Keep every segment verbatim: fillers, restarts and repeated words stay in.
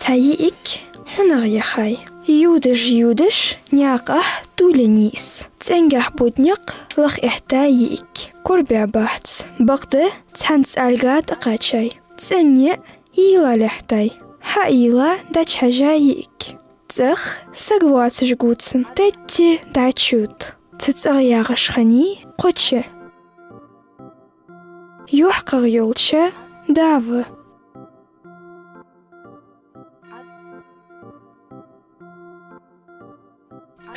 Цхьа йиӀиг хьунагӀа яхай. Юдаш-юдаш наькъа тӀа туллий из. ЦӀенгахьа бӀу никъ лаха эттай йиӀиг. Курбе бац. Бакъда цхьан цӀалга тӀакхаьчай. ЦӀен йиӀ йийла лаьттай. Хьайийла дӀачухьежай йиӀиг. ЦӀагӀа саг воацаш гуцан тетти дӀачуйода. Цу цӀагӀа ягӀаш хиннай кхо ча. ЙоккхагӀа йола ча да ва.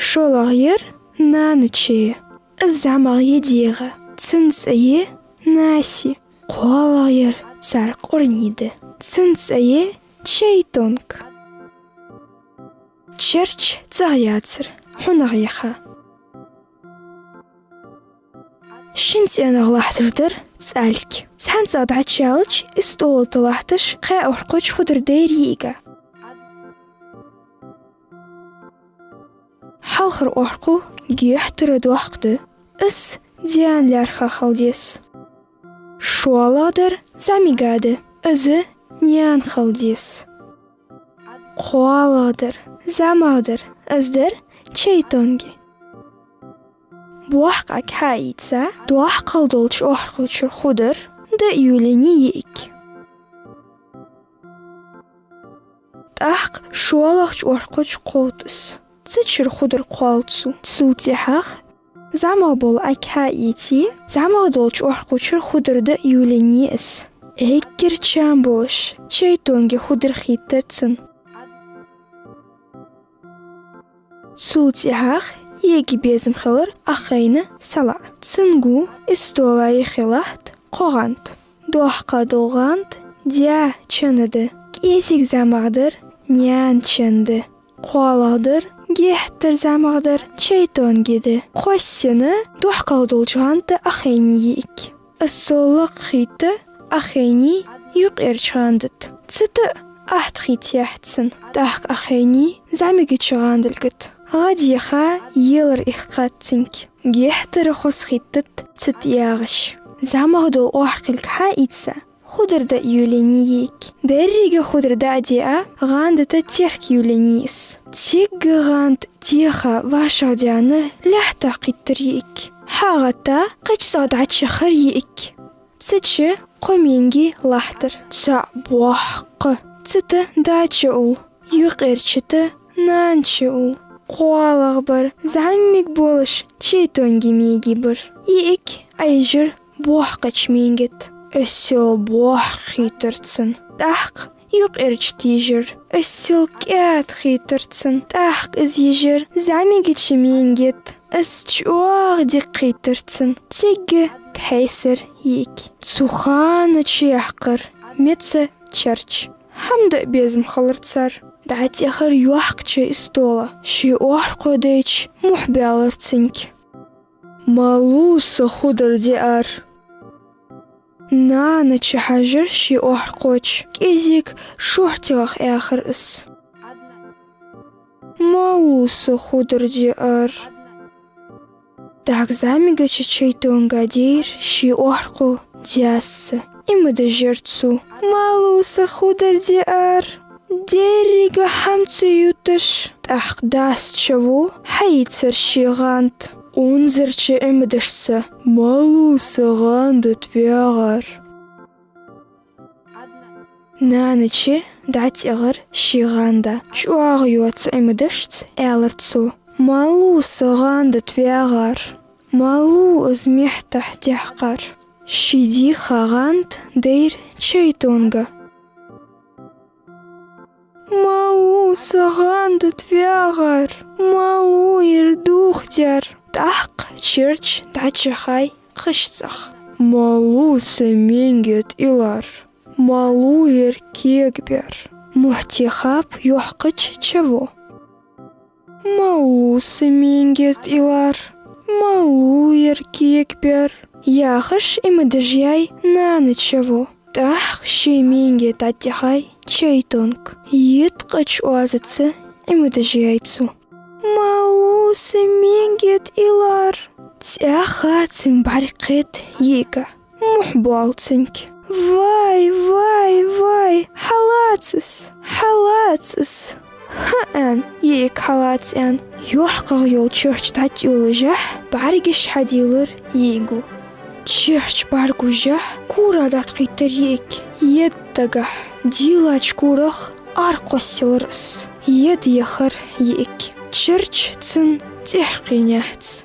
ШоллагӀъяр нана ча я. Из зӀамагӀа я дегӀа. Цун цӀи я Наси. КхоалагӀъяр цар кӀорни да. Цун цӀи я Чайтонг. Черч цӀагӀа яцар хьунагӀа яха. Шин цӀенагӀа латташ дар цӀалг. Цхьан цӀагӀа дӀачуяьлча, истола тӀа латташ кхаь охьакхоачаш хургдар йиӀига. Хьалхара охьакхо геттара доккха да. Из даьна лаьрхӀа хила деза. ШоллагӀдар зӀамига да. Из наьна хила деза. КхоалагӀдар зӀамагӀа дар. Из дар Чайтонг. Боккха Ӏаг хьаийца, доккхагӀа долча охьакхоачара хургдар дӀайолаенна йиӀиг. ТӀаккха шоллагӀча охьакхоачара кховда из. Цу чура хургдар кхоалацу. Цул тӀехьагӀа зӀамагӀа бола Ӏаг хьаийце, зӀамагӀа долча охьакхоачара хургдар дӀайолаенна из. Эггара чам болаш Чайтонг хургдар хийттар цунна. Цул тӀехьагӀа йиӀига безам хилар Ӏохайна салаӀа. Цунга истола юхе латт кхо гӀанд. ДоккхагӀа дола гӀанд даь чан да. КӀезига зӀамагӀдар наьна чан да. КхоалагӀдар, геттара зӀамагӀдар Чайтонг да. Кхоссена доккхагӀа долча гӀанда Ӏохайнай йиӀиг. Из сов лакха хийтта Ӏохайнай юкъерча гӀанда тӀа. Цу тӀа атта хийтта яхьцан, тӀаккха Ӏохайнай зӀамигача гӀандалга тӀа. ГӀа деха елар ихкхад цунга. Геттара хоза хийттад цу тӀа ягӀаш. ЗӀамагӀа дола охьакхилг хьаийца, хургдар дӀайолаенна йиӀиг. Деррига хургдар дӀадеа, гӀанда тӀа терко йолаеннай из. Цигга гӀанд деха вӀашагӀдаьнна лаьттах кхийттар йиӀиг. ХьагӀатта кхыча цӀагӀа дӀачуяхар йиӀиг. Цу чу кхо менги латтар. ЦаӀ боккха. Цу тӀа да ча улл. Юкъерча тӀа нана ча улл. КхоалагӀбар зӀамига болаш Чайтонга менги бар. ЙиӀиг Ӏайижар боккхача менга тӀа. Из сел боккха хийттар цунна. ТӀаккха юкъерча тӀа йижар. Из сел кӀаьда хийттар цунна. ТӀаккха из йижар зӀамигача менга тӀа. Из чӀоагӀа дика хийттар цунна. Цигга тхьайсар йиӀиг. Цу хана чуяьккхар меца черч. ХӀама даа безам хилар цар. ДӀатӀаяхар йоккха ча истола. Ший охьакхо дайча, мухь баьлар цунга. Малув са хургдар диар. Нана чу хьажар ший охьакхочо, кӀезига шортта яхаш аьлар из. Малув са хургдар диар. ТӀаккха зӀамигача Чайтонга дайра ший охьакхо даьсса. Иман деш яр цо. Малув са хургдар диар. Деррига хӀама цо ютташ. ТӀаккха дас чаву хьаийцар ший гӀанд. Унзарча иман дешца: «Малув са гӀанда тӀа ваьгӀар». Нана чу дӀатӀаяхар ший гӀанда. ЧӀоагӀа йоаца иман дешца аьлар цо: «Малув са гӀанда тӀа ваьгӀар? Малув из меттахь даьккхар?» Ший дийха гӀанд дайра Чайтонга. «Малув са гӀанда тӀа ваьгӀар? Малув яр духьа даьр?» ТӀаккха черч дӀачуяхай кхыча цӀагӀа. «Малув са менга тӀа илар? Малув яр кегабаьр?» Мухь техаб йоккхача чаво. «Малув са менга тӀа илар? Малув яр кегабаьр?» яхаш, иман деш яьй нана чаво. ТӀаккха ший менга тӀа дӀатӀаяхай Чайтонг. Йиткъача оазаца иман деш яьй цо. «Малув са менга тӀа илар?» ЦӀаьхха цун бӀарг кхет йиӀига. Мухь боал цунга. «Вай, вай, вай, хьала хьалаца из, хьалаца из, хӀа, аьнна, йиӀиг хьалаца аьнна. ЙохкагӀа йола чурч дӀатӀайоллашехь, бӀаргаш хьадийлар йиӀига. Чурч бӀаргагуш, кора дӀатӀакхийттар йиӀиг ед дагахьа. Дийлача корах ара кхоссаелар из. Ед яхар йиӀиг. Чурч цун тӀехьа кхийнац.